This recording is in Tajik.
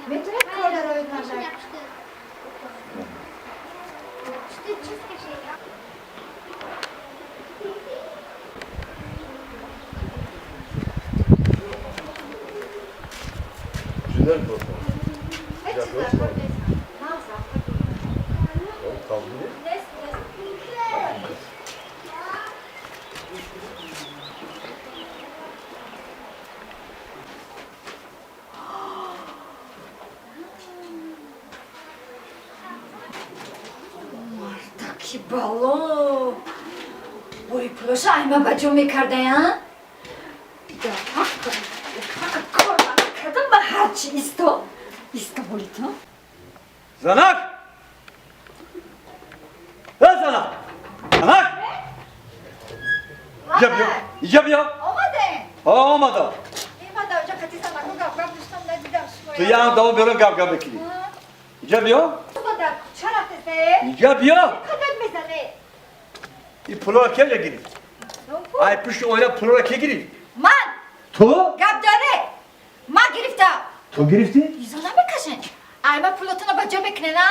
Метавонед кор дароед, мардак. Жинер просто. Ҳеҷ чиз дар кор нест. Нағз рафта. Қалдimi? Нест, нест. Мардаки бало! Бори пулоша айма ба ҷо мекардая? Ҳаққа кор кардам ба ҳарчи исто. Исто болито. Занак! Э, занак! Занак! Инҷа биё! Инҷа биё! Омадем. Омада. Имада оҷа қати занако гап гап доштам, надидам шумо. Ту ям давом берун гап гап мекунӣ. Инҷа биё! Дар кӯча рафтесе? Инҷа биё! Қадар мезане? Ин пулоро ке гирифт? Ай пушти оина пулоро ке гирифт? Ман! Ту? Гап доре! Ман гирифтам. Ту гирифтӣ? Изо намекашен. Айма пулотона ба ҷо мекунена?